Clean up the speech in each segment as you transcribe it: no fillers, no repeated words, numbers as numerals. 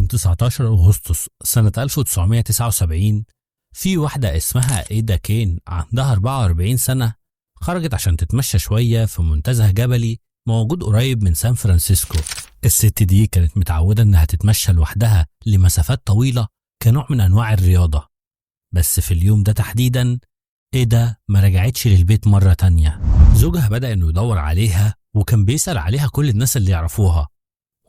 19 أغسطس سنة 1979 في واحدة اسمها إيدا كين عندها 44 سنة خرجت عشان تتمشى شوية في منتزه جبلي موجود قريب من سان فرانسيسكو. الست دي كانت متعودة إنها تتمشى لوحدها لمسافات طويلة كنوع من أنواع الرياضة، بس في اليوم ده تحديدا إيدا ما رجعتش للبيت مرة تانية. زوجها بدأ إنه يدور عليها وكان بيسأل عليها كل الناس اللي يعرفوها،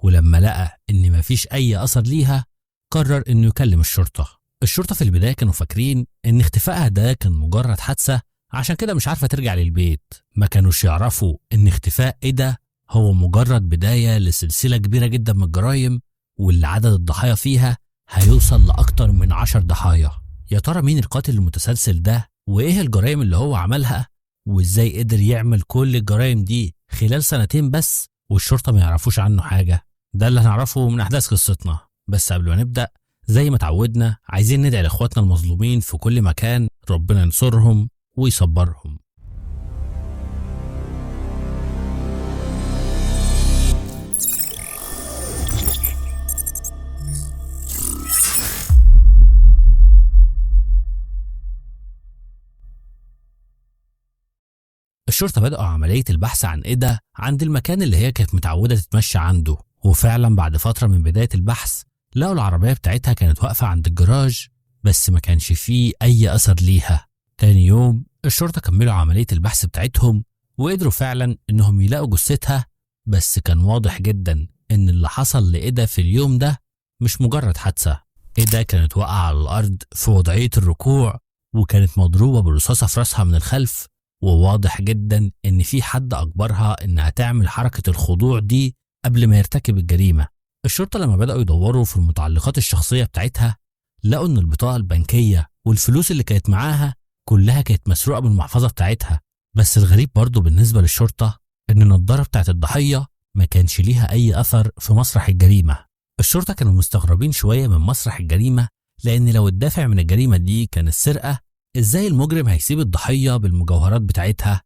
ولما لقى إن مفيش أي أثر ليها قرر إنه يكلم الشرطة. الشرطة في البداية كانوا فاكرين إن اختفائها ده كان مجرد حادثة، عشان كده مش عارفة ترجع للبيت. ما كانوش يعرفوا إن اختفاء إيدا هو مجرد بداية لسلسلة كبيرة جدا من الجرائم، واللي عدد الضحايا فيها هيوصل لأكتر من 10 ضحايا. يا ترى مين القاتل المتسلسل ده؟ وإيه الجرائم اللي هو عملها؟ وإزاي قدر يعمل كل الجرائم دي خلال سنتين بس والشرطة ما يعرفوش عنه حاجة؟ ده اللي هنعرفه من أحداث قصتنا. بس قبل ما نبدأ زي ما تعودنا عايزين ندعي لإخواتنا المظلومين في كل مكان، ربنا ينصرهم ويصبرهم. الشرطة بدأوا عملية البحث عن إيدا عند المكان اللي هي كانت متعودة تتمشى عنده، وفعلا بعد فترة من بداية البحث لقوا العربية بتاعتها كانت واقفة عند الجراج، بس ما كانش فيه أي أثر ليها. تاني يوم الشرطة كملوا عملية البحث بتاعتهم وقدروا فعلا إنهم يلاقوا جثتها، بس كان واضح جدا إن اللي حصل لإيدا في اليوم ده مش مجرد حادثة. إيدا كانت واقعة على الأرض في وضعية الركوع، وكانت مضروبة برصاصة في راسها من الخلف، وواضح جدا إن في حد أجبرها إنها تعمل حركة الخضوع دي قبل ما يرتكب الجريمة. الشرطة لما بدأوا يدوروا في المتعلقات الشخصية بتاعتها لقوا إن البطاقة البنكية والفلوس اللي كانت معاها كلها كانت مسروقة من المحفظة بتاعتها. بس الغريب برضو بالنسبة للشرطة إن النضارة بتاعت الضحية ما كانش ليها أي أثر في مسرح الجريمة. الشرطة كانوا مستغربين شوية من مسرح الجريمة، لأن لو الدافع من الجريمة دي كان السرقة، إزاي المجرم هيسيب الضحية بالمجوهرات بتاعتها؟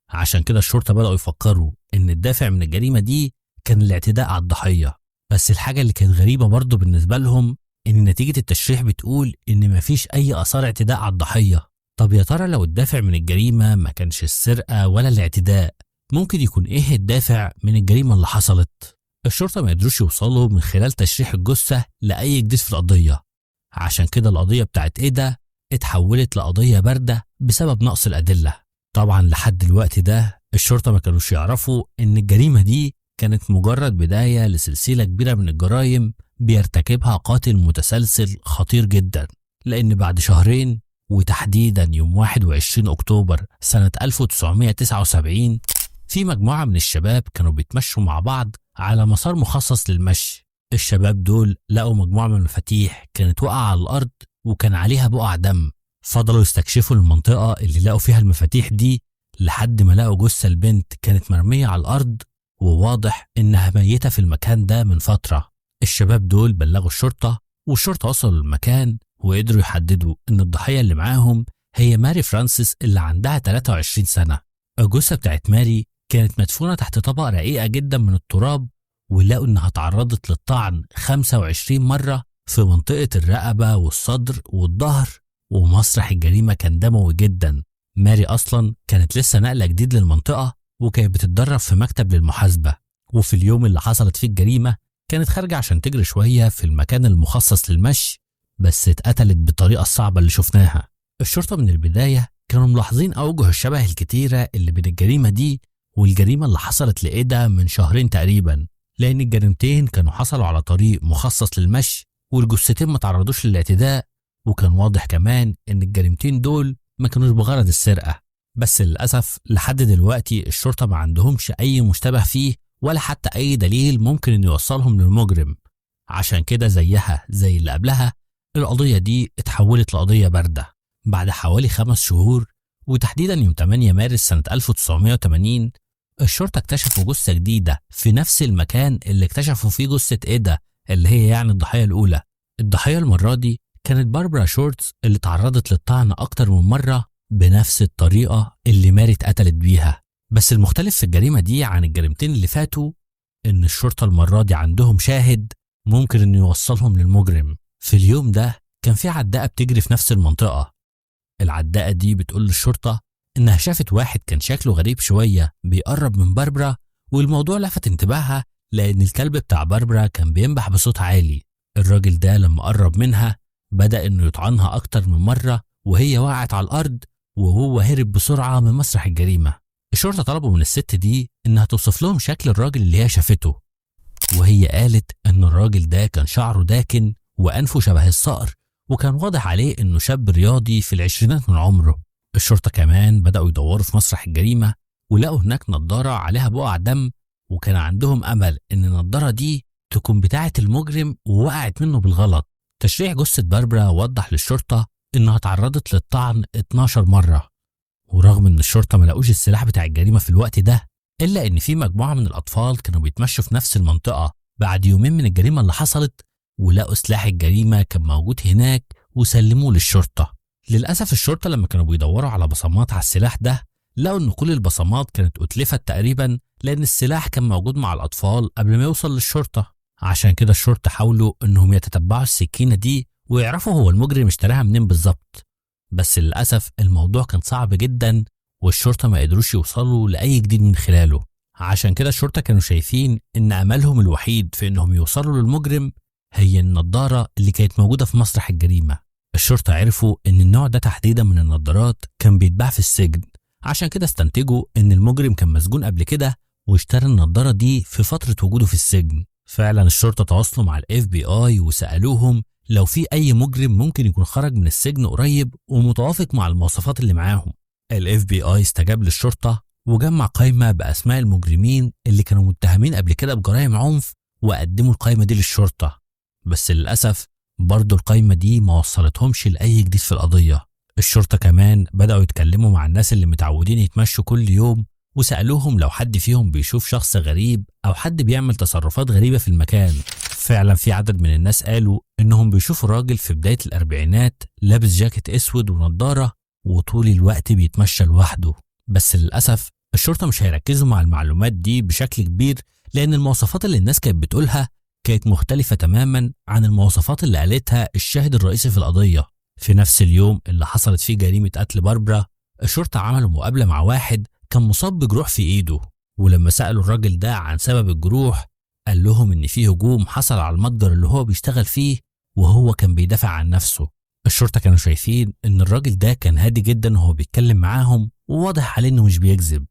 عشان كده الشرطة بدأوا يفكروا إن الدافع من الجريمة دي كان الاعتداء على الضحية. بس الحاجة اللي كانت غريبة برضو بالنسبة لهم إن نتيجة التشريح بتقول إن مفيش أي آثار اعتداء على الضحية. طب يا ترى لو الدافع من الجريمة ما كانش السرقة ولا الاعتداء، ممكن يكون إيه الدافع من الجريمة اللي حصلت؟ الشرطة ما قدروش يوصلوا من خلال تشريح الجثة لأي جديد في القضية، عشان كده القضية بتاعت إيدا اتحولت لقضية باردة بسبب نقص الأدلة. طبعا لحد الوقت ده الشرطة ما كانوش يعرفوا إن الجريمة دي كانت مجرد بداية لسلسلة كبيرة من الجرائم بيرتكبها قاتل متسلسل خطير جدا. لأن بعد شهرين وتحديدا يوم 21 أكتوبر سنة 1979 في مجموعة من الشباب كانوا بيتمشوا مع بعض على مسار مخصص للمشي. الشباب دول لقوا مجموعة من المفاتيح كانت واقعة على الأرض وكان عليها بقع دم. فضلوا يستكشفوا المنطقة اللي لقوا فيها المفاتيح دي لحد ما لقوا جثة البنت كانت مرمية على الأرض، وواضح إنها ميتة في المكان ده من فترة. الشباب دول بلغوا الشرطة، والشرطة وصلوا للمكان وقدروا يحددوا إن الضحية اللي معاهم هي ماري فرانسيس اللي عندها 23 سنة. الجثة بتاعت ماري كانت مدفونة تحت طبقة رقيقة جدا من التراب، ولقوا إنها تعرضت للطعن 25 مرة في منطقة الرقبة والصدر والظهر، ومسرح الجريمة كان دموي جدا. ماري أصلا كانت لسه نقلة جديد للمنطقة وكانت بتتدرب في مكتب للمحاسبة، وفي اليوم اللي حصلت فيه الجريمة كانت خارجة عشان تجري شوية في المكان المخصص للمشي، بس اتقتلت بالطريقة الصعبة اللي شفناها. الشرطة من البداية كانوا ملاحظين أوجه الشبه الكتيرة اللي بين الجريمة دي والجريمة اللي حصلت لإيدا من شهرين تقريبا، لأن الجريمتين كانوا حصلوا على طريق مخصص للمشي والجثتين ما تعرضوش للاعتداء، وكان واضح كمان إن الجريمتين دول ما كانوش بغرض السرقة. بس للأسف لحد دلوقتي الشرطة ما عندهمش أي مشتبه فيه ولا حتى أي دليل ممكن إنه يوصلهم للمجرم، عشان كده زيها زي اللي قبلها القضية دي اتحولت لقضية باردة. بعد حوالي 5 شهور وتحديدا يوم 8 مارس سنة 1980 الشرطة اكتشفوا جثة جديدة في نفس المكان اللي اكتشفوا فيه جثة إيدا اللي هي يعني الضحية الأولى. الضحية المرة دي كانت باربرا شورتس اللي تعرضت للطعن أكتر من مرة بنفس الطريقة اللي ماري اتقتلت بيها. بس المختلف في الجريمة دي عن الجريمتين اللي فاتوا إن الشرطة المرة دي عندهم شاهد ممكن إنه يوصلهم للمجرم. في اليوم ده كان في عداءة بتجري في نفس المنطقة. العداءة دي بتقول للشرطة إنها شافت واحد كان شكله غريب شوية بيقرب من باربرا، والموضوع لفت انتباهها لأن الكلب بتاع باربرا كان بينبح بصوت عالي. الراجل ده لما قرب منها بدأ إنه يطعنها أكتر من مرة، وهي وقعت على الأرض وهو هرب بسرعة من مسرح الجريمة. الشرطة طلبوا من الست دي إنها توصف لهم شكل الراجل اللي هي شافته، وهي قالت إن الراجل ده كان شعره داكن وأنفه شبه الصقر، وكان واضح عليه إنه شاب رياضي في العشرينات من عمره. الشرطة كمان بدأوا يدوروا في مسرح الجريمة ولقوا هناك نظارة عليها بقع دم، وكان عندهم أمل إن النظارة دي تكون بتاعة المجرم ووقعت منه بالغلط. تشريح جثة باربرا وضح للشرطة إنها تعرضت للطعن 12 مرة، ورغم إن الشرطة ما لقوش السلاح بتاع الجريمة في الوقت ده، إلا إن في مجموعة من الأطفال كانوا بيتمشوا في نفس المنطقة بعد يومين من الجريمة اللي حصلت، ولقوا سلاح الجريمة كان موجود هناك وسلموه للشرطة. للأسف الشرطة لما كانوا بيدوروا على بصمات على السلاح ده لقوا إن كل البصمات كانت أتلفت تقريبا، لأن السلاح كان موجود مع الأطفال قبل ما يوصل للشرطة. عشان كده الشرطة حاولوا إنهم يتتبعوا السكينة دي ويعرفوا هو المجرم اشتراها منين بالظبط، بس للأسف الموضوع كان صعب جدا والشرطة ما قدروش يوصلوا لأي جديد من خلاله. عشان كده الشرطة كانوا شايفين إن أملهم الوحيد في إنهم يوصلوا للمجرم هي النضارة اللي كانت موجودة في مسرح الجريمة. الشرطة عرفوا إن النوع ده تحديدا من النضارات كان بيتباع في السجن، عشان كده استنتجوا إن المجرم كان مسجون قبل كده واشترى النضارة دي في فترة وجوده في السجن. فعلا الشرطة تواصلوا مع ال FBI وسألوهم لو في أي مجرم ممكن يكون خرج من السجن قريب ومتوافق مع المواصفات اللي معاهم. ال FBI استجاب للشرطة وجمع قائمة بأسماء المجرمين اللي كانوا متهمين قبل كده بجرائم عنف وقدموا القائمة دي للشرطة، بس للأسف برضو القائمة دي ما وصلتهمش لأي جديد في القضية. الشرطة كمان بدأوا يتكلموا مع الناس اللي متعودين يتمشوا كل يوم وسألوهم لو حد فيهم بيشوف شخص غريب أو حد بيعمل تصرفات غريبة في المكان. فعلا في عدد من الناس قالوا إنهم بيشوفوا راجل في بداية الأربعينات لابس جاكيت أسود ونضارة وطول الوقت بيتمشى لوحده، بس للأسف الشرطة مش هيركزوا مع المعلومات دي بشكل كبير لأن المواصفات اللي الناس كانت بتقولها كانت مختلفة تماما عن المواصفات اللي قالتها الشاهد الرئيسي في القضية. في نفس اليوم اللي حصلت فيه جريمة قتل باربرا الشرطة عملوا مقابلة مع واحد كان مصاب بجروح في إيده، ولما سألوا الراجل ده عن سبب الجروح قال لهم إن فيه هجوم حصل على المتجر اللي هو بيشتغل فيه وهو كان بيدافع عن نفسه. الشرطة كانوا شايفين إن الراجل ده كان هادي جدا وهو بيتكلم معاهم وواضح عليه إنه مش بيكذب،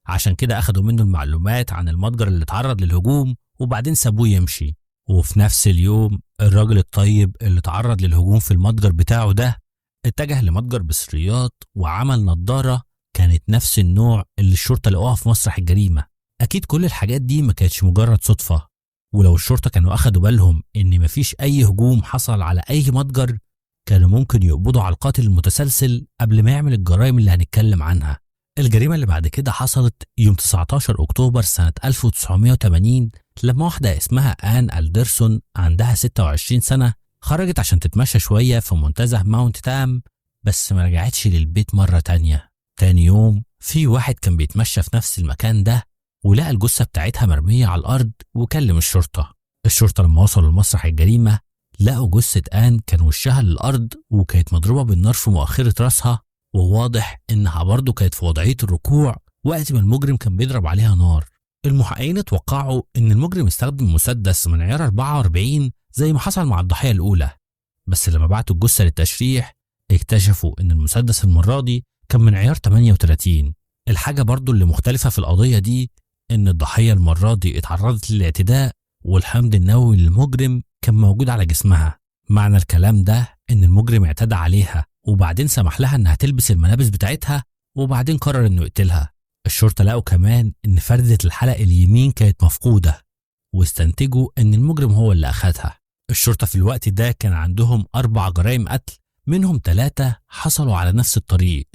عشان كده أخدوا منه المعلومات عن المتجر اللي اتعرض للهجوم وبعدين سابوه يمشي. وفي نفس اليوم الراجل الطيب اللي اتعرض للهجوم في المتجر بتاعه ده اتجه لمتجر بصريات وعمل نظارة كانت نفس النوع اللي الشرطة لقوها في مسرح الجريمة. أكيد كل الحاجات دي ما كانتش مجرد صدفة، ولو الشرطة كانوا أخدوا بالهم إن مفيش أي هجوم حصل على أي متجر كانوا ممكن يقبضوا على القاتل المتسلسل قبل ما يعمل الجرائم اللي هنتكلم عنها. الجريمة اللي بعد كده حصلت يوم 19 أكتوبر سنة 1980 لما واحدة اسمها آن ألدرسون عندها 26 سنة خرجت عشان تتمشى شوية في منتزه ماونت تام، بس ما رجعتش للبيت مرة تانية. تاني يوم في واحد كان بيتمشى في نفس المكان ده ولقى الجثة بتاعتها مرمية على الأرض وكلم الشرطة. الشرطة لما وصلوا لمسرح الجريمة لقوا جثة آن كان وشها للأرض وكانت مضروبة بالنار في مؤخرة راسها، وواضح إنها برضه كانت في وضعية الركوع وقت ما المجرم كان بيضرب عليها نار. المحققين اتوقعوا إن المجرم استخدم مسدس من عيار 44 زي ما حصل مع الضحية الأولى، بس لما بعتوا الجثة للتشريح اكتشفوا إن المسدس المرة دي كان من عيار 38. الحاجة برضو اللي مختلفة في القضية دي إن الضحية المرة دي اتعرضت للاعتداء والحمض النووي للمجرم كان موجود على جسمها. معنى الكلام ده إن المجرم اعتدى عليها وبعدين سمح لها إنها تلبس الملابس بتاعتها وبعدين قرر إنه يقتلها. الشرطة لقوا كمان إن فردة الحلق اليمين كانت مفقودة واستنتجوا إن المجرم هو اللي أخدها. الشرطة في الوقت ده كان عندهم 4 جرائم قتل منهم 3 حصلوا على نفس الطريق،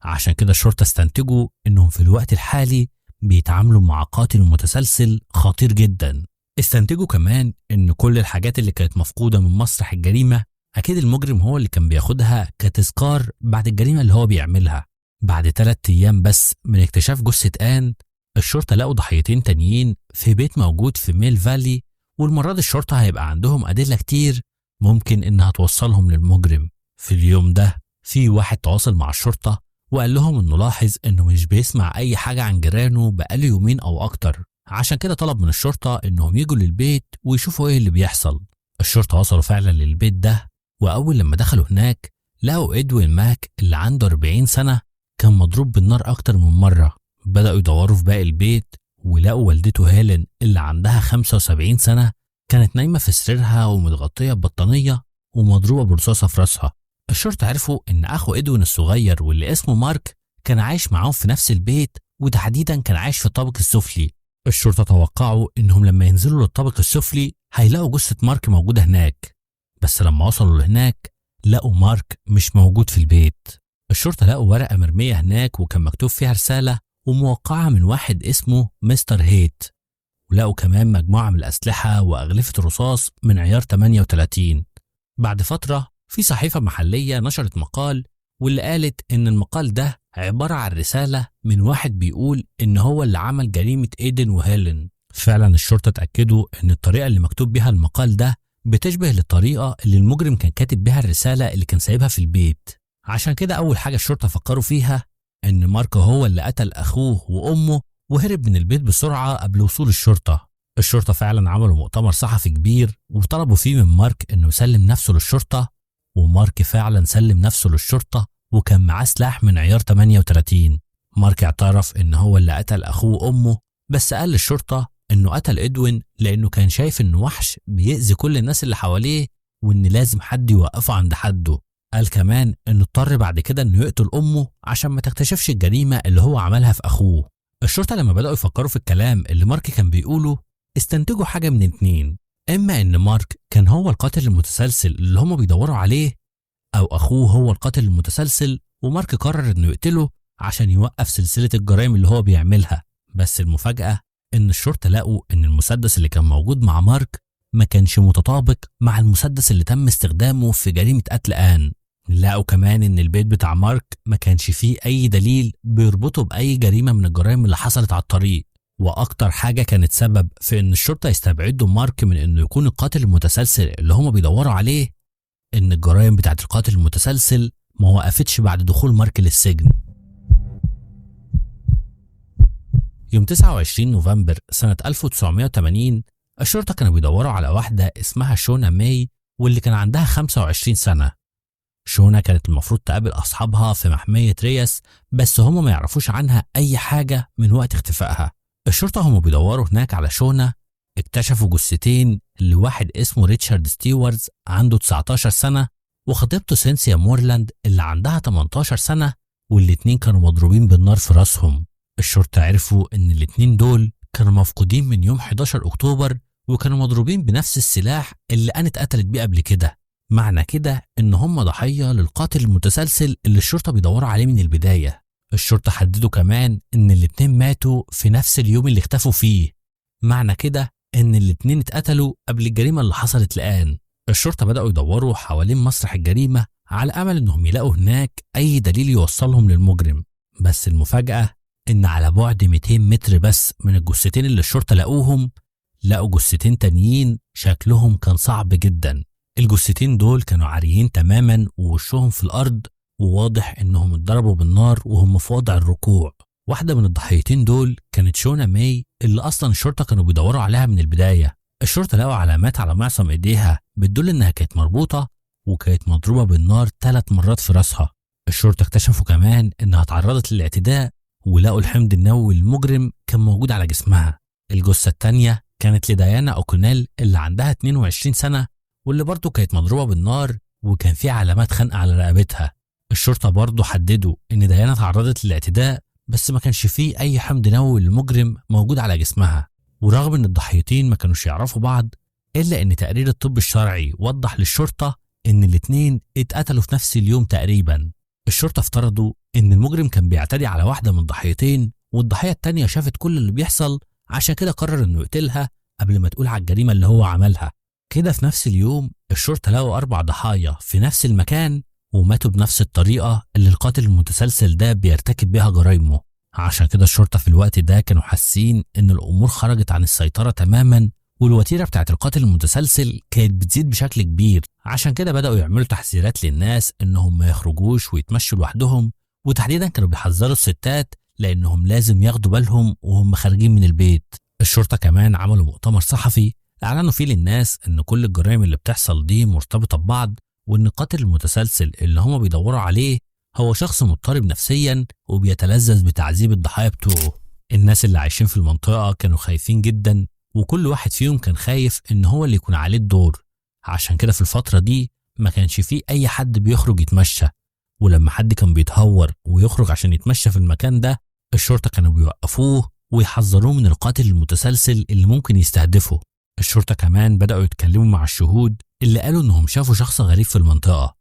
عشان كده الشرطة استنتجوا إنهم في الوقت الحالي بيتعاملوا مع قاتل متسلسل خطير جدا. استنتجوا كمان إن كل الحاجات اللي كانت مفقودة من مسرح الجريمة أكيد المجرم هو اللي كان بياخدها كتذكار بعد الجريمة اللي هو بيعملها. بعد 3 أيام بس من اكتشاف جثة آن الشرطة لقوا ضحيتين تانيين في بيت موجود في ميل فالي، والمرة دي الشرطة هيبقى عندهم أدلة كتير ممكن إنها توصلهم للمجرم. في اليوم ده في واحد تواصل مع الشرطة وقال لهم إنه لاحظ إنه مش بيسمع أي حاجة عن جيرانه بقاله يومين أو أكتر، عشان كده طلب من الشرطة إنهم يجوا للبيت ويشوفوا إيه اللي بيحصل. الشرطة وصلوا فعلا للبيت ده، وأول لما دخلوا هناك لقوا إدوين ماك اللي عنده 40 سنة كان مضروب بالنار أكتر من مرة. بدأوا يدوروا في باقي البيت ولقوا والدته هيلين اللي عندها 75 سنة كانت نايمة في سريرها ومتغطية ببطانية ومضروبة برصاصة في راسها. الشرطة عرفوا إن أخو إدوين الصغير واللي اسمه مارك كان عايش معاهم في نفس البيت، وتحديدا كان عايش في الطابق السفلي. الشرطة توقعوا إنهم لما ينزلوا للطابق السفلي هيلاقوا جثة مارك موجودة هناك، بس لما وصلوا لهناك لقوا مارك مش موجود في البيت. الشرطة لقوا ورقة مرمية هناك وكان مكتوب فيها رسالة وموقعة من واحد اسمه مستر هيت، ولقوا كمان مجموعة من الأسلحة وأغلفة الرصاص من عيار 38. بعد فترة في صحيفة محلية نشرت مقال، واللي قالت إن المقال ده عبارة عن رسالة من واحد بيقول إن هو اللي عمل جريمة إيدن وهيلين. فعلا الشرطة اتأكدوا إن الطريقة اللي مكتوب بيها المقال ده بتشبه للطريقة اللي المجرم كان كاتب بيها الرسالة اللي كان سايبها في البيت. عشان كده أول حاجة الشرطة فكروا فيها إن مارك هو اللي قتل أخوه وأمه وهرب من البيت بسرعة قبل وصول الشرطة. الشرطة فعلا عملوا مؤتمر صحفي كبير وطلبوا فيه من مارك إنه يسلم نفسه للشرطة، ومارك فعلا سلم نفسه للشرطة وكان معاه سلاح من عيار 38. مارك اعترف إن هو اللي قتل أخوه وأمه، بس قال للشرطة إنه قتل إدوين لأنه كان شايف إنه وحش بيأذي كل الناس اللي حواليه وإن لازم حد يوقفه عند حده. قال كمان إنه اضطر بعد كده إنه يقتل أمه عشان ما تكتشفش الجريمة اللي هو عملها في أخوه. الشرطة لما بدأوا يفكروا في الكلام اللي مارك كان بيقوله استنتجوا حاجة من اتنين، إما إن مارك كان هو القاتل المتسلسل اللي هما بيدوروا عليه، أو أخوه هو القاتل المتسلسل ومارك قرر إنه يقتله عشان يوقف سلسلة الجرائم اللي هو بيعملها. بس المفاجأة إن الشرطة لقوا إن المسدس اللي كان موجود مع مارك ما كانش متطابق مع المسدس اللي تم استخدامه في جريمة قتل آن. لقوا كمان إن البيت بتاع مارك ما كانش فيه أي دليل بيربطه بأي جريمة من الجرائم اللي حصلت على الطريق. وأكتر حاجة كانت سبب في إن الشرطة يستبعدوا مارك من إنه يكون القاتل المتسلسل اللي هما بيدوروا عليه، إن الجرائم بتاعت القاتل المتسلسل ما وقفتش بعد دخول مارك للسجن. يوم 29 نوفمبر سنة 1980 الشرطة كانوا بيدوروا على واحدة اسمها شونا ماي واللي كان عندها 25 سنة. شونا كانت المفروض تقابل أصحابها في محمية رياس، بس هما ما يعرفوش عنها أي حاجة من وقت اختفائها. الشرطة هما بيدوروا هناك على شونا اكتشفوا جثتين لواحد اسمه ريتشارد ستيوارز عنده 19 سنة وخطيبته سينسيا مورلاند اللي عندها 18 سنة، والاتنين كانوا مضروبين بالنار في راسهم. الشرطة عرفوا إن الاتنين دول كانوا مفقودين من يوم 11 أكتوبر وكانوا مضروبين بنفس السلاح اللي أنا اتقتلت بيه قبل كده. معنى كده إن هم ضحية للقاتل المتسلسل اللي الشرطة بيدوروا عليه من البداية. الشرطة حددوا كمان إن الاتنين ماتوا في نفس اليوم اللي اختفوا فيه، معنى كده إن الاتنين اتقتلوا قبل الجريمة اللي حصلت الآن. الشرطة بدأوا يدوروا حوالين مسرح الجريمة على أمل إنهم يلاقوا هناك أي دليل يوصلهم للمجرم، بس المفاجأة إن على بعد 200 متر بس من الجثتين اللي الشرطة لقوهم لقوا جثتين تانيين شكلهم كان صعب جدا. الجثتين دول كانوا عاريين تماما ووشهم في الأرض، وواضح إنهم اتضربوا بالنار وهم في وضع الركوع. واحدة من الضحيتين دول كانت شونا ماي اللي أصلا الشرطة كانوا بيدوروا عليها من البداية. الشرطة لقوا علامات على معصم إيديها بتدل إنها كانت مربوطة وكانت مضروبة بالنار 3 مرات في راسها. الشرطة اكتشفوا كمان إنها تعرضت للاعتداء ولقوا الحمض النووي المجرم كان موجود على جسمها. الجثة التانية كانت لديانا أوكونيل اللي عندها 22 سنة واللي برضه كانت مضروبة بالنار وكان في علامات خنقة على رقبتها. الشرطة برضه حددوا إن ديانا تعرضت للاعتداء بس ما كانش فيه أي حمض نووي للمجرم موجود على جسمها. ورغم إن الضحيتين ما كانوش يعرفوا بعض إلا إن تقرير الطب الشرعي وضح للشرطة إن الاتنين اتقتلوا في نفس اليوم تقريبا. الشرطة افترضوا إن المجرم كان بيعتدي على واحدة من الضحيتين والضحية التانية شافت كل اللي بيحصل، عشان كده قرر إنه يقتلها قبل ما تقول على الجريمة اللي هو عملها. كده في نفس اليوم الشرطة لقوا 4 ضحايا في نفس المكان وماتوا بنفس الطريقة اللي القاتل المتسلسل ده بيرتكب بيها جرايمه. عشان كده الشرطة في الوقت ده كانوا حاسين إن الأمور خرجت عن السيطرة تماما والوتيرة بتاعت القاتل المتسلسل كانت بتزيد بشكل كبير. عشان كده بدأوا يعملوا تحذيرات للناس إنهم ما يخرجوش ويتمشوا لوحدهم، وتحديدا كانوا بيحذروا الستات لأنهم لازم ياخدوا بالهم وهم خارجين من البيت. الشرطة كمان عملوا مؤتمر صحفي أعلنوا فيه للناس إن كل الجرائم اللي بتحصل دي مرتبطة ببعض، وإن القاتل المتسلسل اللي هما بيدوروا عليه هو شخص مضطرب نفسيا وبيتلذذ بتعذيب الضحايا بتوعه. الناس اللي عايشين في المنطقة كانوا خايفين جدا، وكل واحد فيهم كان خايف إن هو اللي يكون عليه الدور. عشان كده في الفترة دي ما كانش فيه أي حد بيخرج يتمشى، ولما حد كان بيتهور ويخرج عشان يتمشى في المكان ده الشرطة كانوا بيوقفوه ويحذروه من القاتل المتسلسل اللي ممكن يستهدفه. الشرطة كمان بدأوا يتكلموا مع الشهود اللي قالوا إنهم شافوا شخص غريب في المنطقة،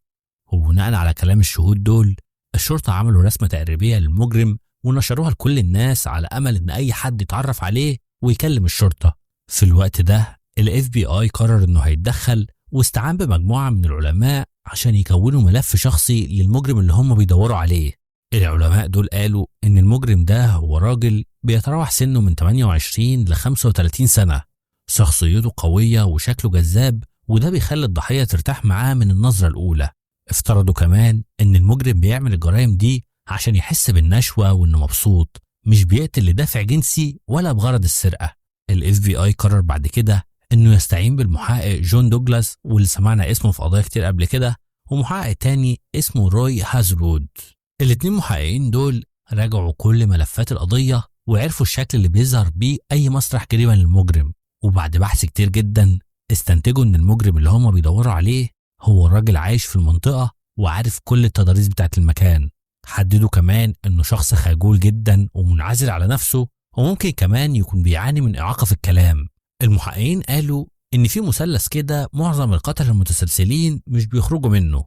وبناء على كلام الشهود دول الشرطة عملوا رسمة تقريبية للمجرم ونشروها لكل الناس على أمل إن أي حد يتعرف عليه ويكلم الشرطة. في الوقت ده ال FBI قرر إنه هيتدخل واستعان بمجموعة من العلماء عشان يكونوا ملف شخصي للمجرم اللي هم بيدوروا عليه. العلماء دول قالوا إن المجرم ده هو راجل بيتراوح سنه من 28 ل 35 سنة، شخصيته قوية وشكله جذاب، وده بيخلي الضحية ترتاح معاه من النظرة الأولى. افترضوا كمان إن المجرم بيعمل الجرائم دي عشان يحس بالنشوة وإنه مبسوط، مش بيقتل لدافع جنسي ولا بغرض السرقة. ال FBI قرر بعد كده إنه يستعين بالمحقق جون دوجلاس، واللي سمعنا اسمه في قضايا كتير قبل كده، ومحقق تاني اسمه روي هازلوود. الاتنين محققين دول راجعوا كل ملفات القضية وعرفوا الشكل اللي بيظهر بيه أي مسرح جريمة للمجرم، وبعد بحث كتير جدا استنتجوا إن المجرم اللي هما بيدوروا عليه هو راجل عايش في المنطقة وعارف كل التضاريس بتاعت المكان. حددوا كمان إنه شخص خجول جدا ومنعزل على نفسه، وممكن كمان يكون بيعاني من إعاقة في الكلام. المحققين قالوا إن في مثلث كده معظم القتلة المتسلسلين مش بيخرجوا منه.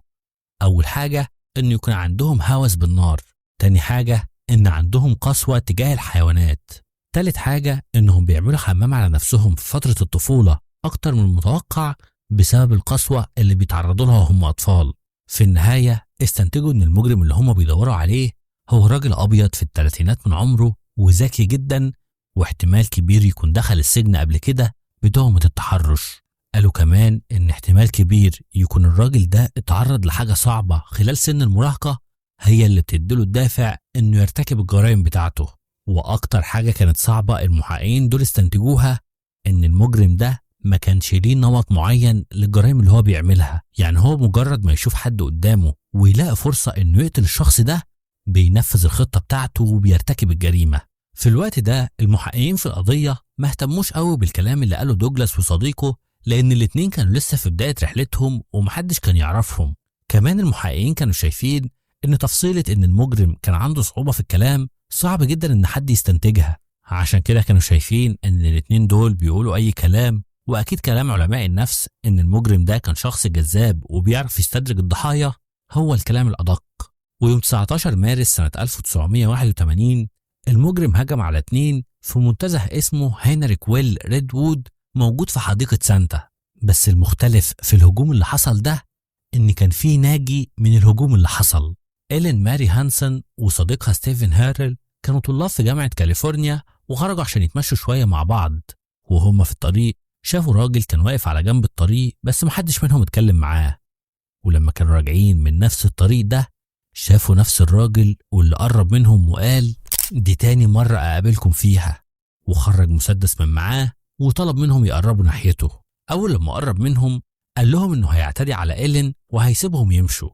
أول حاجة إنه يكون عندهم هوس بالنار، تاني حاجة إن عندهم قسوة تجاه الحيوانات، تالت حاجة إنهم بيعملوا حمام على نفسهم في فترة الطفولة أكتر من المتوقع بسبب القسوة اللي بيتعرضوا لها وهم أطفال. في النهاية استنتجوا إن المجرم اللي هم بيدوروا عليه هو راجل أبيض في الثلاثينات من عمره وذكي جدا، واحتمال كبير يكون دخل السجن قبل كده بتهمة التحرش. قالوا كمان إن احتمال كبير يكون الراجل ده اتعرض لحاجة صعبة خلال سن المراهقة هي اللي بتديله الدافع إنه يرتكب الجرائم بتاعته. وأكتر حاجة كانت صعبة المحققين دول استنتجوها إن المجرم ده ما كانش ليه نمط معين للجرائم اللي هو بيعملها، يعني هو مجرد ما يشوف حد قدامه ويلاقي فرصة إنه يقتل الشخص ده بينفذ الخطة بتاعته وبيرتكب الجريمة. في الوقت ده المحققين في القضية ما اهتموش قوي بالكلام اللي قاله دوجلاس وصديقه، لأن الاتنين كانوا لسه في بداية رحلتهم ومحدش كان يعرفهم. كمان المحققين كانوا شايفين إن تفصيلة إن المجرم كان عنده صعوبة في الكلام صعب جدا إن حد يستنتجها، عشان كده كانوا شايفين إن الاتنين دول بيقولوا أي كلام، وأكيد كلام علماء النفس إن المجرم ده كان شخص جذاب وبيعرف يستدرج الضحايا هو الكلام الأدق. ويوم 19 مارس سنة 1981 المجرم هجم على اتنين في منتزه اسمه هنري كويل ريدوود موجود في حديقة سانتا. بس المختلف في الهجوم اللي حصل ده إن كان في ناجي من الهجوم اللي حصل. إيلين ماري هانسون وصديقها ستيفن هارل كانوا طلاب في جامعة كاليفورنيا وخرجوا عشان يتمشوا شوية مع بعض، وهم في الطريق شافوا راجل كان واقف على جنب الطريق بس محدش منهم اتكلم معاه. ولما كانوا راجعين من نفس الطريق ده شافوا نفس الراجل واللي قرب منهم وقال دي تاني مرة أقابلكم فيها، وخرج مسدس من معاه وطلب منهم يقربوا ناحيته. أول لما قرب منهم قال لهم إنه هيعتدي على إيلين وهيسيبهم يمشوا،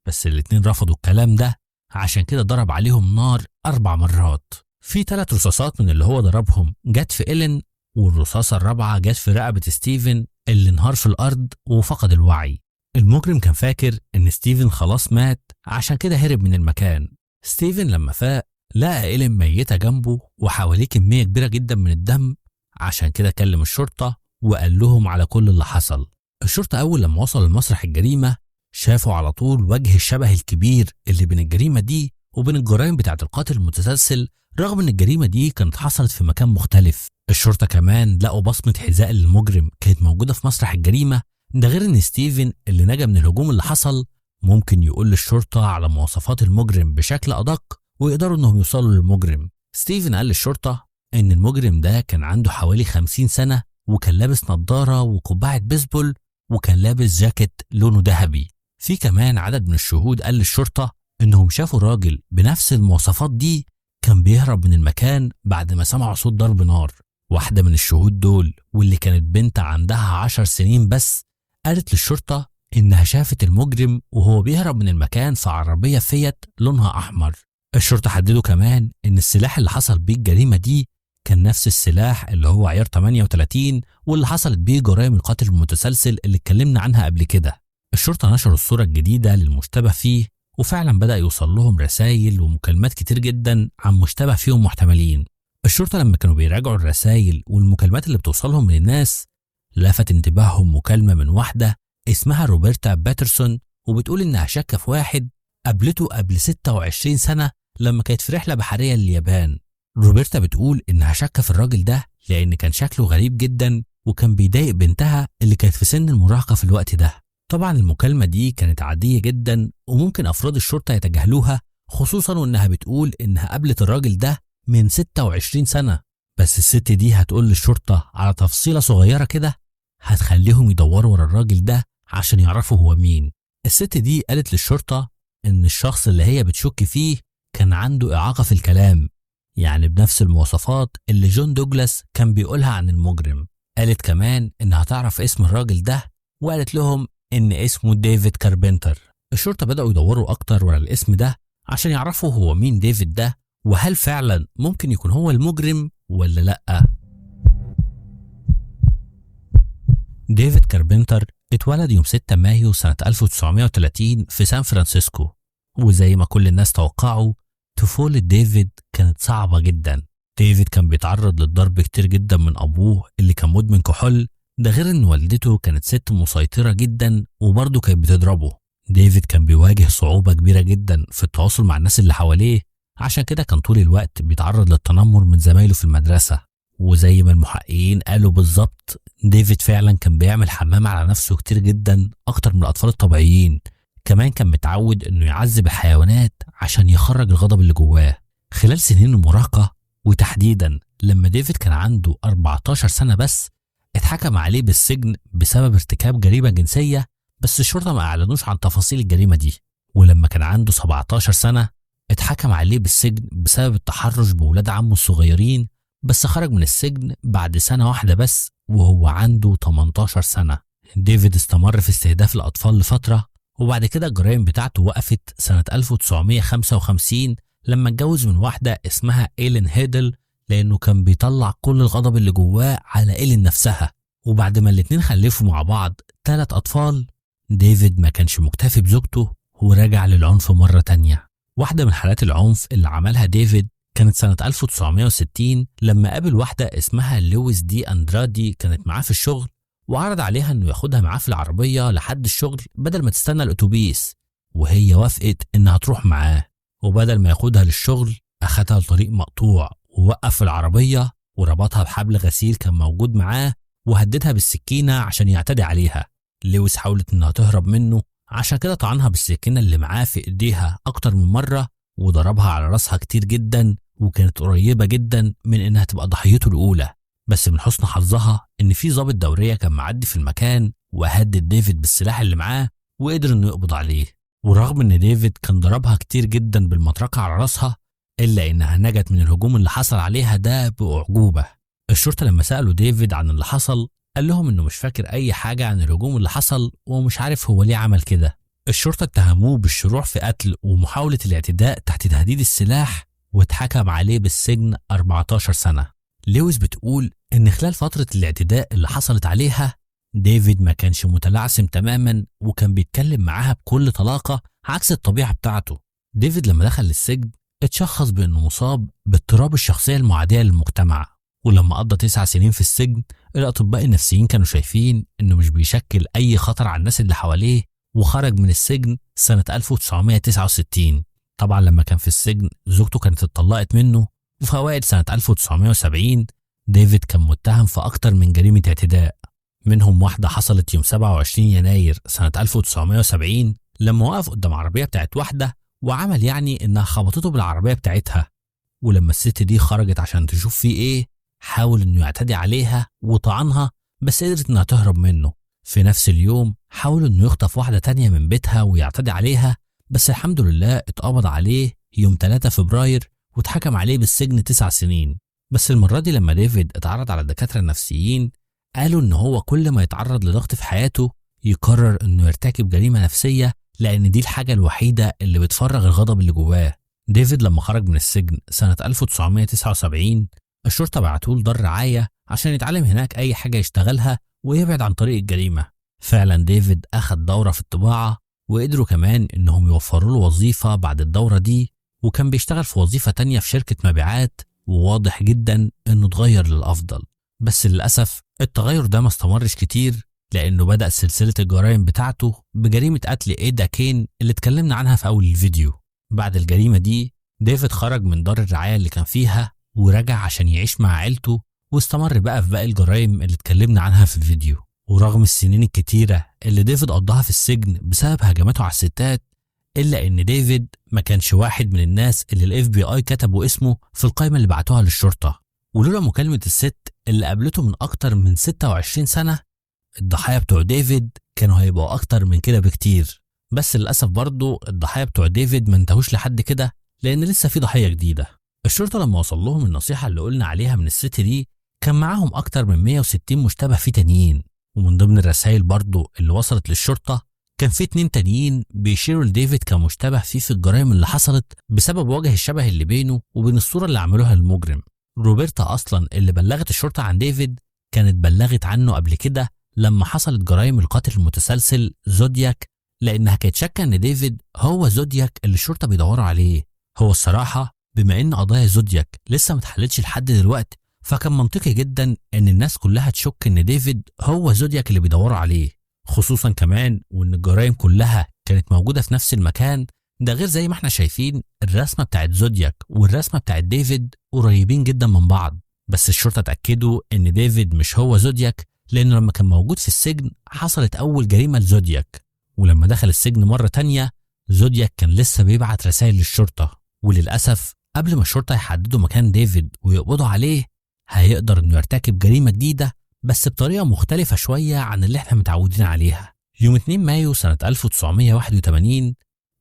بس الاتنين رفضوا الكلام ده، عشان كده ضرب عليهم نار 4 مرات. في 3 رصاصات من اللي هو ضربهم جت في إيلين، والرصاصة الرابعة جت في رقبة ستيفن اللي انهار في الأرض وفقد الوعي. المجرم كان فاكر إن ستيفن خلاص مات، عشان كده هرب من المكان. ستيفن لما فاق لقى إيلين ميتة جنبه وحواليه كمية كبيرة جدا من الدم، عشان كده كلم الشرطة وقال لهم على كل اللي حصل. الشرطة أول لما وصلوا لمسرح الجريمة شافوا على طول وجه الشبه الكبير اللي بين الجريمة دي وبين الجرائم بتاعة القاتل المتسلسل، رغم إن الجريمة دي كانت حصلت في مكان مختلف. الشرطة كمان لقوا بصمة حذاء للمجرم كانت موجودة في مسرح الجريمة، ده غير إن ستيفن اللي نجا من الهجوم اللي حصل ممكن يقول للشرطة على مواصفات المجرم بشكل أدق ويقدروا إنهم يوصلوا للمجرم. ستيفن قال للشرطة إن المجرم ده كان عنده حوالي 50 سنة وكان لابس نظارة وقبعة بيسبول، وكان لابس جاكيت لونه ذهبي. في كمان عدد من الشهود قال للشرطة إنهم شافوا راجل بنفس المواصفات دي كان بيهرب من المكان بعد ما سمعوا صوت ضرب نار. واحدة من الشهود دول واللي كانت بنت عندها 10 سنين بس قالت للشرطة إنها شافت المجرم وهو بيهرب من المكان في عربية فيات لونها أحمر. الشرطة حددوا كمان إن السلاح اللي حصل بيه الجريمة دي كان نفس السلاح اللي هو عيار 38 واللي حصلت بيه جرائم القتل المتسلسل اللي اتكلمنا عنها قبل كده. الشرطة نشروا الصورة الجديدة للمشتبه فيه، وفعلا بدأ يوصل لهم رسائل ومكالمات كتير جدا عن مشتبه فيهم محتملين. الشرطة لما كانوا بيراجعوا الرسائل والمكالمات اللي بتوصلهم من الناس لفت انتباههم مكالمة من واحدة اسمها روبرتا باترسون، وبتقول إنها شاكة في واحد قابلته قبل 26 سنة لما كانت في رحلة بحرية لليابان. روبرتا بتقول إنها شاكة في الراجل ده لأن كان شكله غريب جدا وكان بيضايق بنتها اللي كانت في سن المراهقة في الوقت ده. طبعا المكالمة دي كانت عادية جدا وممكن أفراد الشرطة يتجاهلوها، خصوصا وإنها بتقول إنها قابلت الراجل ده من 26 سنة. بس الست دي هتقول للشرطة على تفصيلة صغيرة كده هتخليهم يدوروا ورا الراجل ده عشان يعرفوا هو مين. الست دي قالت للشرطة إن الشخص اللي هي بتشك فيه كان عنده إعاقة في الكلام، يعني بنفس المواصفات اللي جون دوجلاس كان بيقولها عن المجرم. قالت كمان إنها تعرف اسم الراجل ده، وقالت لهم إن اسمه ديفيد كاربنتر. الشرطة بدأوا يدوروا أكتر ورا الاسم ده عشان يعرفوا هو مين ديفيد ده، وهل فعلا ممكن يكون هو المجرم ولا لأ. ديفيد كاربنتر اتولد يوم 6 مايو سنة 1930 في سان فرانسيسكو، وزي ما كل الناس توقعوا طفولة ديفيد كانت صعبة جدا. ديفيد كان بيتعرض للضرب كتير جدا من أبوه اللي كان مدمن كحول، ده غير إن والدته كانت ست مسيطرة جدا وبرضه كانت بتضربه. ديفيد كان بيواجه صعوبة كبيرة جدا في التواصل مع الناس اللي حواليه، عشان كده كان طول الوقت بيتعرض للتنمر من زمايله في المدرسة. وزي ما المحققين قالوا بالظبط، ديفيد فعلا كان بيعمل حمام على نفسه كتير جدا أكتر من الأطفال الطبيعيين. كمان كان متعود إنه يعذب الحيوانات عشان يخرج الغضب اللي جواه. خلال سنين المراهقة وتحديدا لما ديفيد كان عنده 14 سنة بس، اتحكم عليه بالسجن بسبب ارتكاب جريمة جنسية، بس الشرطة ما أعلنوش عن تفاصيل الجريمة دي. ولما كان عنده 17 سنة اتحكم عليه بالسجن بسبب التحرش بولاد عمه الصغيرين، بس خرج من السجن بعد سنة واحدة بس وهو عنده 18 سنة. ديفيد استمر في استهداف الأطفال لفترة، وبعد كده الجرائم بتاعته وقفت سنة 1955 لما اتجوز من واحدة اسمها إيلين هيدل، لأنه كان بيطلع كل الغضب اللي جواه على إيلين نفسها. وبعد ما الاتنين خلفوا مع بعض 3 أطفال، ديفيد ما كانش مكتفي بزوجته ورجع للعنف مرة تانية. واحدة من حالات العنف اللي عملها ديفيد كانت سنة 1960 لما قابل واحدة اسمها لويس دي أندرادي، كانت معاه في الشغل، وعرض عليها انه ياخدها معاه في العربية لحد الشغل بدل ما تستنى الأتوبيس، وهي وافقت انها تروح معاه. وبدل ما ياخدها للشغل أخدها لطريق مقطوع ووقف العربية وربطها بحبل غسيل كان موجود معاه وهددها بالسكينة عشان يعتدي عليها. لويس حاولت انها تهرب منه، عشان كده طعنها بالسكينة اللي معاه في ايديها أكتر من مرة وضربها على راسها كتير جدا، وكانت قريبة جدا من انها تبقى ضحيته الأولى. بس من حسن حظها ان في ضابط دورية كان معدي في المكان وهدد ديفيد بالسلاح اللي معاه وقدر انه يقبض عليه. ورغم ان ديفيد كان ضربها كتير جدا بالمطرقة على راسها، الا انها نجت من الهجوم اللي حصل عليها ده بأعجوبة. الشرطة لما سألوا ديفيد عن اللي حصل قال لهم انه مش فاكر اي حاجة عن الهجوم اللي حصل ومش عارف هو ليه عمل كده. الشرطة اتهموه بالشروع في قتل ومحاولة الاعتداء تحت تهديد السلاح، واتحكم عليه بالسجن 14 سنة. لويس بتقول إن خلال فترة الاعتداء اللي حصلت عليها ديفيد ما كانش متلعثم تماما، وكان بيتكلم معاها بكل طلاقة عكس الطبيعة بتاعته. ديفيد لما دخل السجن اتشخص بأنه مصاب باضطراب الشخصية المعادية للمجتمع، ولما قضى 9 سنين في السجن الأطباء النفسيين كانوا شايفين إنه مش بيشكل أي خطر على الناس اللي حواليه، وخرج من السجن سنة 1969. طبعا لما كان في السجن زوجته كانت اتطلقت منه، وفي أوائل سنة 1970 ديفيد كان متهم في أكتر من جريمة اعتداء، منهم واحدة حصلت يوم 27 يناير سنة 1970 لما وقف قدام عربية بتاعت واحدة وعمل يعني إنها خبطته بالعربية بتاعتها، ولما الست دي خرجت عشان تشوف فيه إيه حاول إنه يعتدي عليها وطعنها، بس قدرت إنها تهرب منه. في نفس اليوم حاول إنه يخطف واحدة تانية من بيتها ويعتدي عليها، بس الحمد لله اتقبض عليه يوم 3 فبراير واتحكم عليه بالسجن 9 سنين. بس المرة دي لما ديفيد اتعرض على الدكاترة النفسيين قالوا إن هو كل ما يتعرض لضغط في حياته يقرر إنه يرتكب جريمة نفسية، لأن دي الحاجة الوحيدة اللي بتفرغ الغضب اللي جواه. ديفيد لما خرج من السجن سنة 1979 الشرطة بعتوه لدار رعاية عشان يتعلم هناك أي حاجة يشتغلها ويبعد عن طريق الجريمة. فعلا ديفيد أخد دورة في الطباعة، وقدروا كمان إنهم يوفروا له وظيفة بعد الدورة دي، وكان بيشتغل في وظيفة تانية في شركة مبيعات، وواضح جدا إنه اتغير للأفضل. بس للأسف التغير ده ما استمرش كتير، لأنه بدأ سلسلة الجرائم بتاعته بجريمة قتل إيدا كين اللي اتكلمنا عنها في أول الفيديو. بعد الجريمة دي ديفيد خرج من دار الرعاية اللي كان فيها ورجع عشان يعيش مع عيلته، واستمر بقى في باقي الجرائم اللي اتكلمنا عنها في الفيديو. ورغم السنين الكتيرة اللي ديفيد قضاها في السجن بسبب هجماته على الستات، إلا إن ديفيد ما كانش واحد من الناس اللي ال FBI كتبوا اسمه في القائمة اللي بعتوها للشرطة. ولولا مكالمة الست اللي قابلته من أكتر من 26 سنة، الضحايا بتوع ديفيد كانوا هيبقوا أكتر من كده بكتير. بس للأسف برضو الضحايا بتوع ديفيد ما انتهوش لحد كده، لأن لسه في ضحية جديدة. الشرطة لما وصل لهم النصيحة اللي قلنا عليها من الست دي كان معاهم أكتر من 160 مشتبه فيه تانيين، ومن ضمن الرسائل برضو اللي وصلت للشرطة كان في 2 تانيين بيشيروا لديفيد كمشتبه فيه في الجرائم اللي حصلت بسبب وجه الشبه اللي بينه وبين الصورة اللي عملوها للمجرم. روبرتا أصلا اللي بلغت الشرطة عن ديفيد كانت بلغت عنه قبل كده لما حصلت جرائم القتل المتسلسل زودياك، لأنها كانت شاكة إن ديفيد هو زودياك اللي الشرطة بيدوروا عليه. هو الصراحة بما إن قضايا زودياك لسه ما اتحلتش لحد دلوقتي، فكان منطقي جدا إن الناس كلها تشك إن ديفيد هو زودياك اللي بيدوروا عليه، خصوصا كمان وإن الجرائم كلها كانت موجودة في نفس المكان. ده غير زي ما احنا شايفين الرسمة بتاعت زودياك والرسمة بتاعت ديفيد قريبين جدا من بعض. بس الشرطة اتأكدوا إن ديفيد مش هو زودياك، لأنه لما كان موجود في السجن حصلت أول جريمة لزودياك، ولما دخل السجن مرة تانية زودياك كان لسه بيبعت رسائل للشرطة. وللأسف قبل ما الشرطة يحددوا مكان ديفيد ويقبضوا عليه هيقدر إنه يرتكب جريمة جديدة، بس بطريقة مختلفة شوية عن اللي احنا متعودين عليها. يوم 2 مايو سنة 1981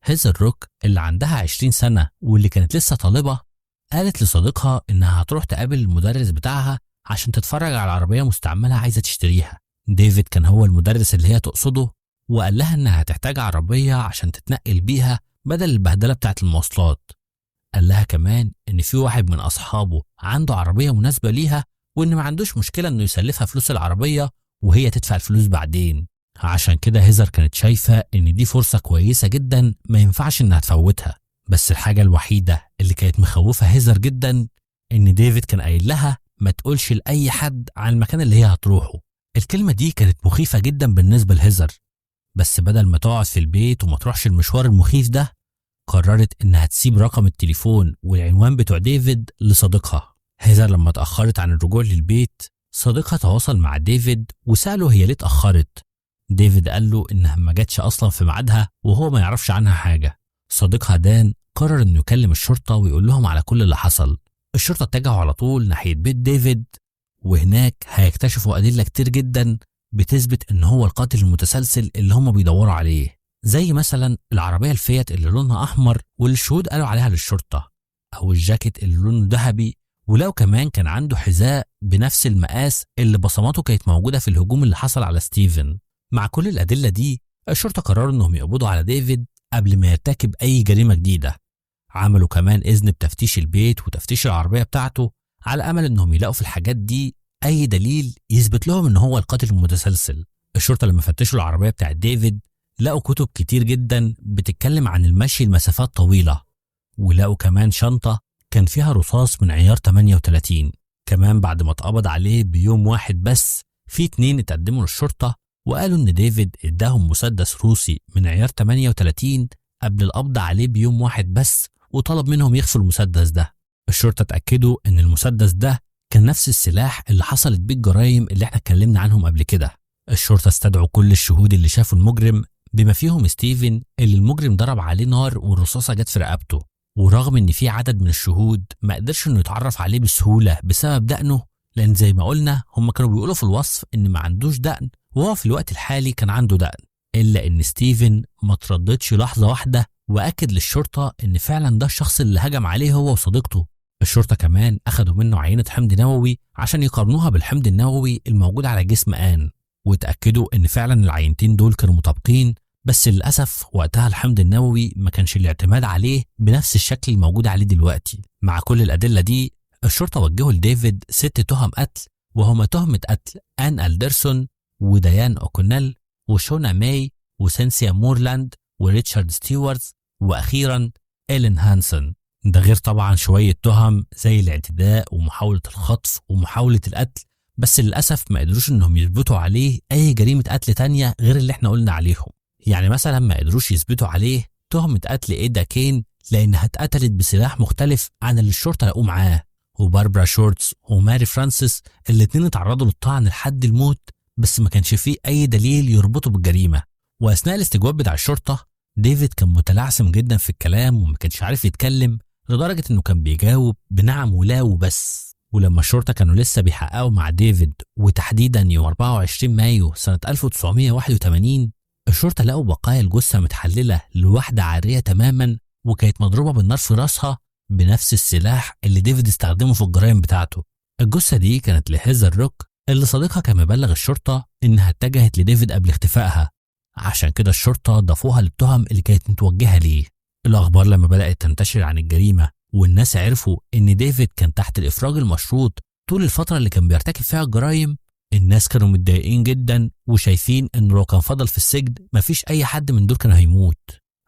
هيزر روك اللي عندها 20 سنة واللي كانت لسه طالبة قالت لصديقها إنها هتروح تقابل المدرس بتاعها عشان تتفرج على عربية مستعملة عايزة تشتريها. ديفيد كان هو المدرس اللي هي تقصده، وقال لها إنها هتحتاج عربية عشان تتنقل بيها بدل البهدلة بتاعت المواصلات. قال لها كمان إن في واحد من أصحابه عنده عربية مناسبة ليها، وإن ما عندوش مشكلة إنه يسلفها فلوس العربية وهي تدفع الفلوس بعدين. عشان كده هيزر كانت شايفة إن دي فرصة كويسة جدا ما ينفعش إنها تفوتها. بس الحاجة الوحيدة اللي كانت مخوفة هيزر جدا إن ديفيد كان قايل لها ما تقولش لأي حد عن المكان اللي هي هتروحه. الكلمة دي كانت مخيفة جدا بالنسبة لهيزر، بس بدل ما تقعد في البيت وما تروحش المشوار المخيف ده قررت إنها تسيب رقم التليفون والعنوان بتوع ديفيد لصديقها. هيزر لما اتأخرت عن الرجوع للبيت صديقها تواصل مع ديفيد وسأله هي ليه اتأخرت. ديفيد قال له إنها ما جاتش أصلا في ميعادها وهو ما يعرفش عنها حاجة. صديقها دان قرر إنه يكلم الشرطة ويقول لهم على كل اللي حصل. الشرطة اتجهوا على طول ناحية بيت ديفيد، وهناك هيكتشفوا أدلة كتير جدا بتثبت إن هو القاتل المتسلسل اللي هم بيدوروا عليه، زي مثلا العربية الفيات اللي لونها أحمر واللي الشهود قالوا عليها للشرطة، أو الجاكيت اللي لونه ذهبي، ولو كمان كان عنده حذاء بنفس المقاس اللي بصماته كانت موجودة في الهجوم اللي حصل على ستيفن. مع كل الأدلة دي الشرطة قرروا إنهم يقبضوا على ديفيد قبل ما يرتكب أي جريمة جديدة. عملوا كمان إذن بتفتيش البيت وتفتيش العربية بتاعته على أمل إنهم يلاقوا في الحاجات دي أي دليل يثبت لهم إن هو القاتل المتسلسل. الشرطة لما فتشوا العربية بتاعت ديفيد لقوا كتب كتير جدا بتتكلم عن المشي لمسافات طويلة، ولقوا كمان شنطة كان فيها رصاص من عيار 38. كمان بعد ما اتقبض عليه بيوم واحد بس في 2 اتقدموا للشرطة وقالوا إن ديفيد اداهم مسدس روسي من عيار 38 قبل القبض عليه بيوم واحد بس، وطلب منهم يخفوا المسدس ده. الشرطة اتأكدوا إن المسدس ده كان نفس السلاح اللي حصلت بيه الجرايم اللي احنا اتكلمنا عنهم قبل كده. الشرطة استدعوا كل الشهود اللي شافوا المجرم بما فيهم ستيفن اللي المجرم ضرب عليه نار والرصاصة جت في رقبته، ورغم إن في عدد من الشهود ما قدرش إنه يتعرف عليه بسهولة بسبب دقنه، لأن زي ما قلنا هم كانوا بيقولوا في الوصف إن ما عندوش دقن، وهو في الوقت الحالي كان عنده دقن. إلا إن ستيفن ما ترددش لحظة واحدة وأكد للشرطة إن فعلا ده الشخص اللي هجم عليه هو وصديقته. الشرطة كمان أخدوا منه عينة حمض نووي عشان يقارنوها بالحمض النووي الموجود على جسم آن، وتأكدوا إن فعلا العينتين دول كانوا مطابقين، بس للأسف وقتها الحمض النووي ما كانش الاعتماد عليه بنفس الشكل الموجود عليه دلوقتي. مع كل الأدلة دي الشرطة وجهوا لديفيد 6 تهم قتل، وهما تهمة قتل آن ألدرسون وديان أوكونيل وشونا ماي وسينسيا مورلاند وريتشارد ستيوارت وأخيرا إيلين هانسون. ده غير طبعا شوية تهم زي الاعتداء ومحاولة الخطف ومحاولة القتل، بس للأسف ما قدروش إنهم يثبتوا عليه أي جريمة قتل تانية غير اللي احنا قلنا عليهم. يعني مثلا ما قدروش يثبتوا عليه تهمة قتل إيدا كين لأنها اتقتلت بسلاح مختلف عن اللي الشرطة لقوه معاه، وباربرا شورتس وماري فرانسيس الاتنين اتعرضوا للطعن لحد الموت، بس ما كانش فيه أي دليل يربطه بالجريمة. وأثناء الاستجواب بتاع الشرطة ديفيد كان متلعثم جدا في الكلام وما كانش عارف يتكلم، لدرجة إنه كان بيجاوب بنعم ولا وبس. ولما الشرطة كانوا لسه بيحققوا مع ديفيد وتحديدا يوم 24 مايو سنة 1981، الشرطة لقوا بقايا الجثة متحللة لواحدة عارية تماما وكانت مضروبة بالنار في راسها بنفس السلاح اللي ديفيد استخدمه في الجرائم بتاعته. الجثة دي كانت لهيزر روك اللي صديقها كان مبلغ الشرطة إنها اتجهت لديفيد قبل اختفائها، عشان كده الشرطة ضافوها للتهم اللي كانت متوجهة ليه. الأخبار لما بدأت تنتشر عن الجريمة والناس عرفوا إن ديفيد كان تحت الإفراج المشروط طول الفترة اللي كان بيرتكب فيها الجرائم، الناس كانوا متضايقين جدا وشايفين إنه لو كان فضل في السجن مفيش أي حد من دول كان هيموت.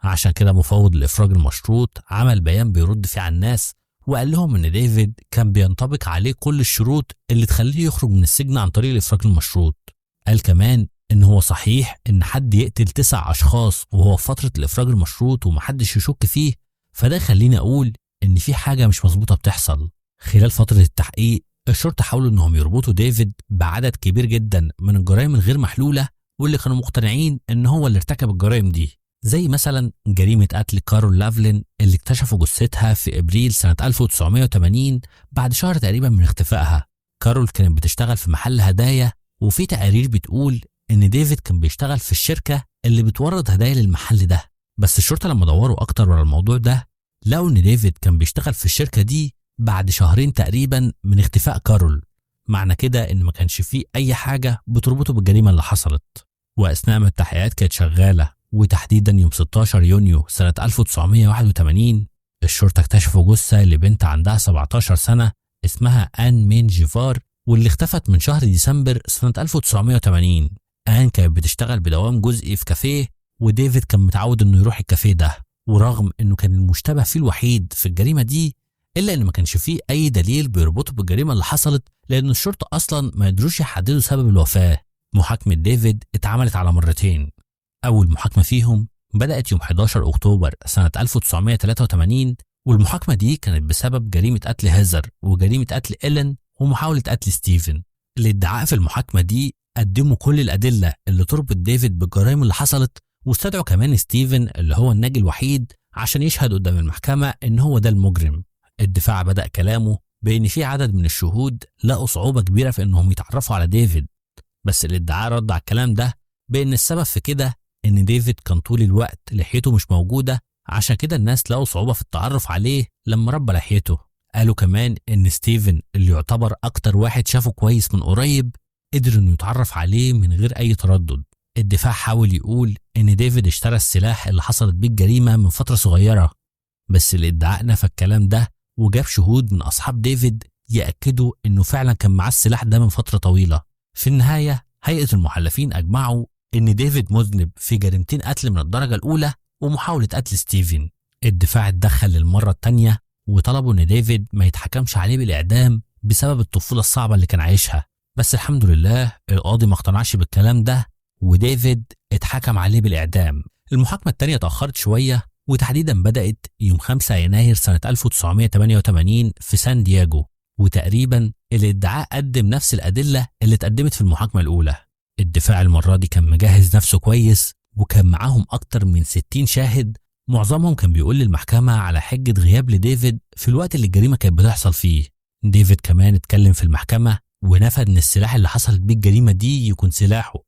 عشان كده مفوض الإفراج المشروط عمل بيان بيرد فيه على الناس وقال لهم إن ديفيد كان بينطبق عليه كل الشروط اللي تخليه يخرج من السجن عن طريق الإفراج المشروط. قال كمان إن هو صحيح إن حد يقتل 9 أشخاص وهو في فترة الإفراج المشروط ومحدش يشك فيه، فده خليني أقول إن في حاجة مش مظبوطة بتحصل. خلال فترة التحقيق الشرطة حاولوا إنهم يربطوا ديفيد بعدد كبير جدا من الجرائم الغير محلولة واللي كانوا مقتنعين إن هو اللي ارتكب الجرائم دي، زي مثلا جريمة قتل كارول لافلين اللي اكتشفوا جثتها في إبريل سنة 1980 بعد شهر تقريبا من اختفائها. كارول كانت بتشتغل في محل هدايا، وفي تقارير بتقول إن ديفيد كان بيشتغل في الشركة اللي بتورد هدايا للمحل ده، بس الشرطة لما دوروا أكتر ورا الموضوع ده لقوا إن ديفيد كان بيشتغل في الشركة دي بعد شهرين تقريبا من اختفاء كارول. معنى كده إن ما كانش فيه أي حاجة بتربطه بالجريمة اللي حصلت. وأثناء ما التحقيقات كانت شغالة وتحديدا يوم 16 يونيو سنة 1981 الشرطة اكتشفوا جثة لبنت عندها 17 سنة اسمها آن مين جيفار، واللي اختفت من شهر ديسمبر سنة 1980. آن كانت بتشتغل بدوام جزئي في كافيه، وديفيد كان متعود انه يروح الكافيه ده، ورغم انه كان المشتبه فيه الوحيد في الجريمة دي الا ان ما كانش فيه اي دليل بيربطه بالجريمة اللي حصلت، لان الشرطة اصلا ما قدروش يحددوا سبب الوفاة. محاكمة ديفيد اتعملت على مرتين. أول محاكمة فيهم بدأت يوم 11 أكتوبر سنة 1983، والمحاكمة دي كانت بسبب جريمة قتل هيزر وجريمة قتل إيلين ومحاولة قتل ستيفن. الادعاء في المحاكمة دي قدموا كل الأدلة اللي تربط ديفيد بالجرائم اللي حصلت، واستدعوا كمان ستيفن اللي هو الناجي الوحيد عشان يشهد قدام المحكمة إن هو ده المجرم. الدفاع بدأ كلامه بإن في عدد من الشهود لقوا صعوبة كبيرة في إنهم يتعرفوا على ديفيد، بس الادعاء رد على الكلام ده بإن السبب في كده إن ديفيد كان طول الوقت لحيته مش موجودة، عشان كده الناس لقوا صعوبة في التعرف عليه لما ربى لحيته. قالوا كمان إن ستيفن اللي يعتبر أكتر واحد شافه كويس من قريب قدر إنه يتعرف عليه من غير أي تردد. الدفاع حاول يقول إن ديفيد اشترى السلاح اللي حصلت بيه الجريمة من فترة صغيرة، بس الادعاء نفى الكلام ده وجاب شهود من أصحاب ديفيد يأكدوا إنه فعلا كان معاه السلاح ده من فترة طويلة. في النهاية هيئة المحلفين أجمعوا إن ديفيد مذنب في جريمتين قتل من الدرجة الأولى ومحاولة قتل ستيفن. الدفاع اتدخل للمرة التانية وطلبوا إن ديفيد ما يتحكمش عليه بالإعدام بسبب الطفولة الصعبة اللي كان عايشها، بس الحمد لله القاضي ما اقتنعش بالكلام ده وديفيد اتحكم عليه بالإعدام. المحاكمة التانية تأخرت شوية وتحديدا بدأت يوم 5 يناير سنة 1988 في سان دياجو، وتقريبا الادعاء قدم نفس الأدلة اللي اتقدمت في المحاكمة الأولى. الدفاع المرة دي كان مجهز نفسه كويس وكان معاهم أكتر من 60 شاهد، معظمهم كان بيقول للمحكمة على حجة غياب لديفيد في الوقت اللي الجريمة كانت بتحصل فيه. ديفيد كمان اتكلم في المحكمة ونفى إن السلاح اللي حصلت بيه الجريمة دي يكون سلاحه.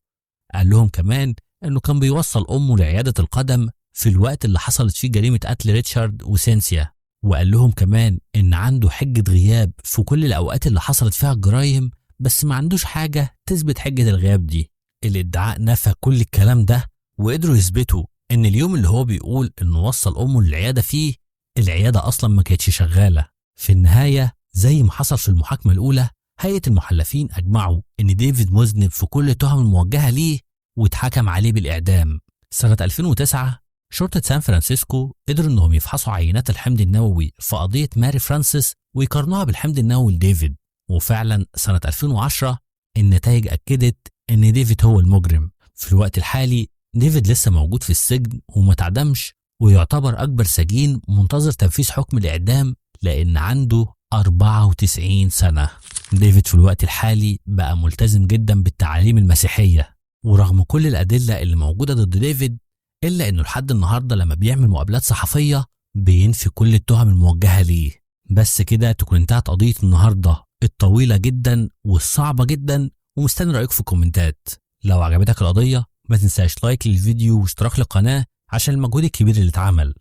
قال لهم كمان إنه كان بيوصل أمه لعيادة القدم في الوقت اللي حصلت فيه جريمة قتل ريتشارد وسينسيا، وقال لهم كمان إن عنده حجة غياب في كل الأوقات اللي حصلت فيها الجرايم، بس ما عندوش حاجة تثبت حجة الغياب دي. الادعاء نفى كل الكلام ده، وقدروا يثبتوا إن اليوم اللي هو بيقول إنه وصل أمه للعيادة فيه، العيادة أصلا ما كانتش شغالة. في النهاية زي ما حصل في المحاكمة الأولى، هيئة المحلفين أجمعوا إن ديفيد مذنب في كل التهم الموجهة ليه واتحكم عليه بالإعدام. سنة 2009 شرطة سان فرانسيسكو قدروا إنهم يفحصوا عينات الحمض النووي في قضية ماري فرانسيس ويقارنوها بالحمض النووي لديفيد، وفعلا سنة 2010 النتائج أكدت إن ديفيد هو المجرم. في الوقت الحالي ديفيد لسه موجود في السجن وما تعدمش، ويعتبر أكبر سجين منتظر تنفيذ حكم الإعدام لأن عنده 94 سنة. ديفيد في الوقت الحالي بقى ملتزم جدا بالتعاليم المسيحية، ورغم كل الأدلة اللي موجودة ضد ديفيد إلا إنه لحد النهاردة لما بيعمل مقابلات صحفية بينفي كل التهم الموجهة ليه. بس كده تكون انتهت قضية النهاردة الطويلة جدا والصعبة جدا، ومستني رأيك في الكومنتات. لو عجبتك القضية ما تنساش like للفيديو واشتراك للقناة عشان المجهود الكبير اللي اتعمل،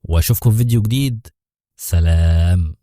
واشوفكم في فيديو جديد. سلام.